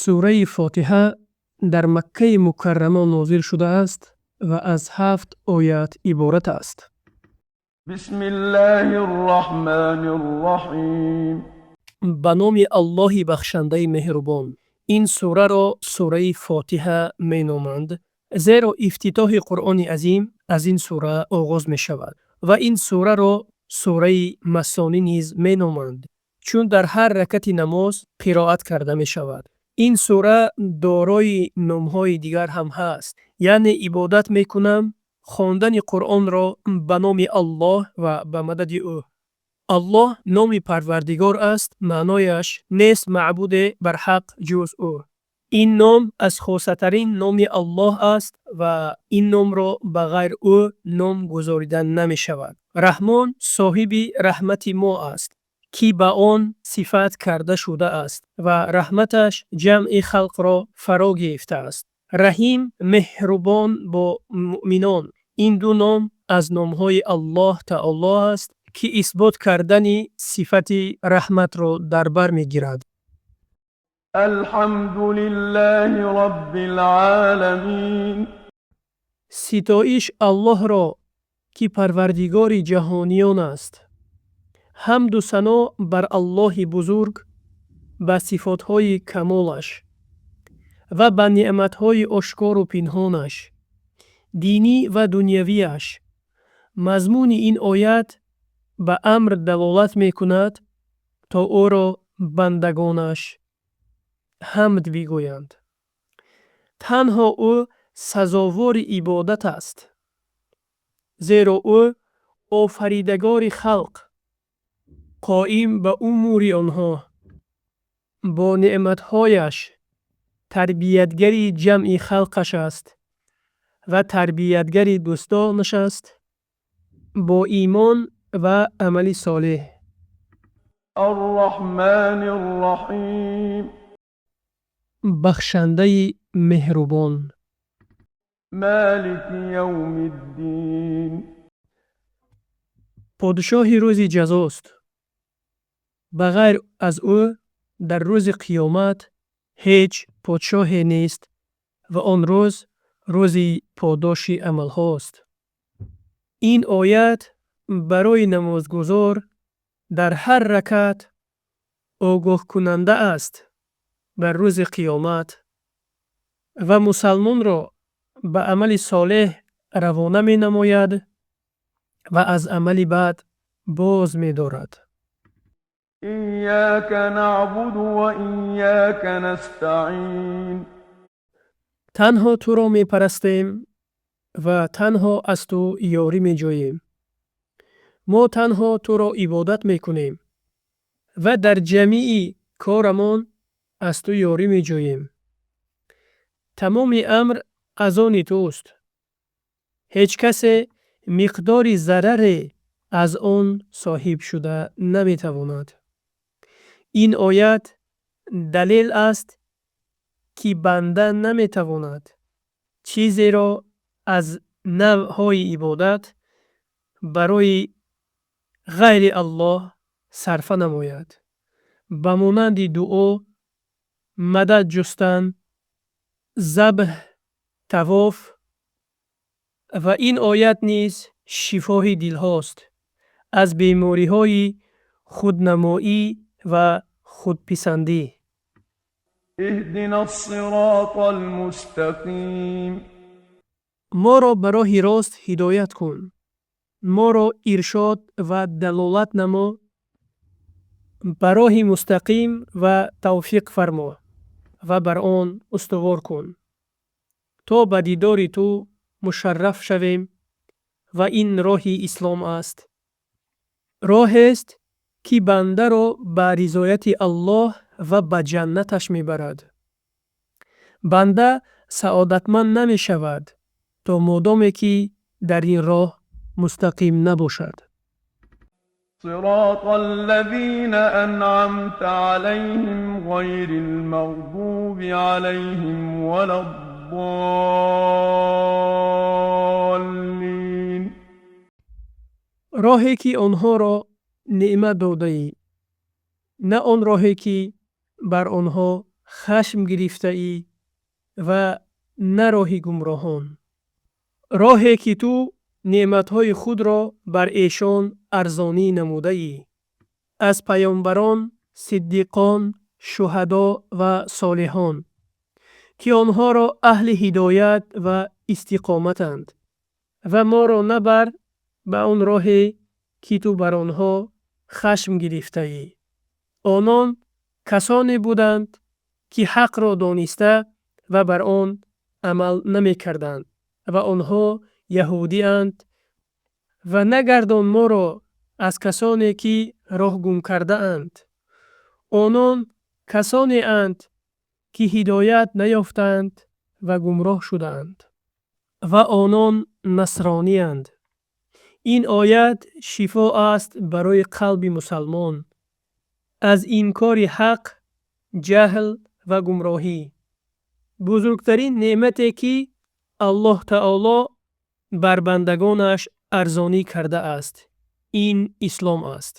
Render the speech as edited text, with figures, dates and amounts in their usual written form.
Сураи Фотиҳа дар Маккаи Мукаррама нозил шудааст ва аз ҳафт оят иборат аст. بسم الله الرحمن الرحیم. Ба номи Аллоҳи бахшандаи меҳрубон. Ин сураро сураи Фотиҳа меноманд, зеро ифтитоҳи Қуръони азим аз ин сура оғоз мешавад ва ин сураро сураи Масонӣ низ меноманд, чун дар ҳар ракати намоз қироат карда мешавад. Ин сура дорои номҳои дигар ҳам ҳаст, яъне ибодат мекунам хондани Қуръонро ба номи Аллоҳ ва ба мадади ӯ. Аллоҳ номи Парвардигор аст, маънояш нест маъбуде барҳақ ҷуз ӯ. Ин ном аз хосатарин номи Аллоҳ аст ва ин номро ба ғайр ӯ ном гузорида намешавад. Раҳмон соҳиби раҳмати мо аст, ки ба он сифат карда шудааст ва раҳматаш ҷамъи халқро фаро гирифтааст. Раҳим меҳрубон бо муъминон. Ин ду ном аз номҳои Аллоҳ Таоло аст, ки исбот кардани сифати раҳматро дар бар мегирад. الحمد لله رب العالمین. Ситоиш Аллоҳро, ки Парвардигори ҷаҳониён аст. Ҳамду сано бар Аллоҳи бузург ба сифотҳои камолаш ва ба неъматҳои ошкору пинҳонаш, динӣ ва дунявиаш. Мазмуни ин оят ба амр далолат мекунад, то ӯро бандагонаш ҳамд бигӯянд. Танҳо ӯ сазовори ибодат аст, зеро ӯ офаридагори халқ, қоим ба умури онҳо, бо неъматҳояш тарбиятгари ҷамъи халқаш аст ва тарбиятгари дӯстонаш аст бо имон ва амали солеҳ. الرحمن الرحیم. Бахшандаи меҳрубон. مالک یوم الدین. Подшоҳи рӯзи ҷазост. Ба ғайр аз ӯ дар рӯзи қиёмат ҳеҷ подшоҳе нест ва он рӯз рӯзи подоши амалҳост. Ин оят барои намозгузор дар ҳар ракат огоҳкунанда аст бар рӯзи қиёмат ва мусалмонро ба амали солеҳ равона менамояд ва аз амали бад боз медорад. إیاک نعبد و إیاک نستعین. Танҳо туро мепарастем ва танҳо аз ту ёрӣ меҷӯем. Мо танҳо туро ибодат мекунем ва дар ҷамеи корамон аз ту ёрӣ меҷӯем. Тамоми амр аз они туст. Ҳеҷ касе миқдори зарраре аз он соҳиб шуда наметавонад. Ин оят далел аст, ки банда наметавонад чизеро аз навъҳои ибодат барои ғайри Аллоҳ сарфа намояд, ба монанди дуо, мадад ҷустан, забҳ, тавоф. Ва ин оят низ шифои дилҳост аз бемориҳои худнамоӣ ва худписандӣ. اهدنا الصراط المستقیم. Моро ба роҳи рост ҳидоят кун. Моро иршод ва далолат намо ба роҳи мустақим ва тавфиқ фармо ва бар он устувор кун, то ба дидори ту мушарраф шавем ва ин роҳи ислом аст. Роҳест, ки бандаро ба ризояти Аллоҳ ва ба ҷаннаташ мебарад. Банда саодатманд намешавад, то модоме ки дар ин роҳ мустақим набошад. صراط الذین أنعمت عليهم غیر المغضوب عليهم ولا الضالین. Роҳе ки онҳоро неъмат додаӣ, на он роҳе ки бар онҳо хашм гирифтаӣ ва на роҳи гумроҳон. Роҳе ки ту неъматҳои худро бар эшон арзонӣ намудаӣ. Аз паёмбарон, сиддиқон, шуҳадо ва солиҳон, ки онҳоро аҳли ҳидоят ва истиқоматанд. Ва моро набар ба он роҳе ки ту бар онҳо хашм гирифтаӣ. Онон касоне буданд, ки ҳақро дониста ва бар он амал намекарданд ва онҳо яҳудианд ва нагардон моро аз касоне ки роҳ гум кардаанд. Онон касонеанд, ки ҳидоят наёфтаанд ва гумроҳ шудаанд. Ва онон насронианд. Ин оят шифо аст барои қалби мусалмон аз инкори ҳақ, ҷаҳл ва гумроҳӣ. Бузургтарин неъмате, ки Аллоҳ Таоло бар бандагонаш арзонӣ кардааст, ин Ислом аст.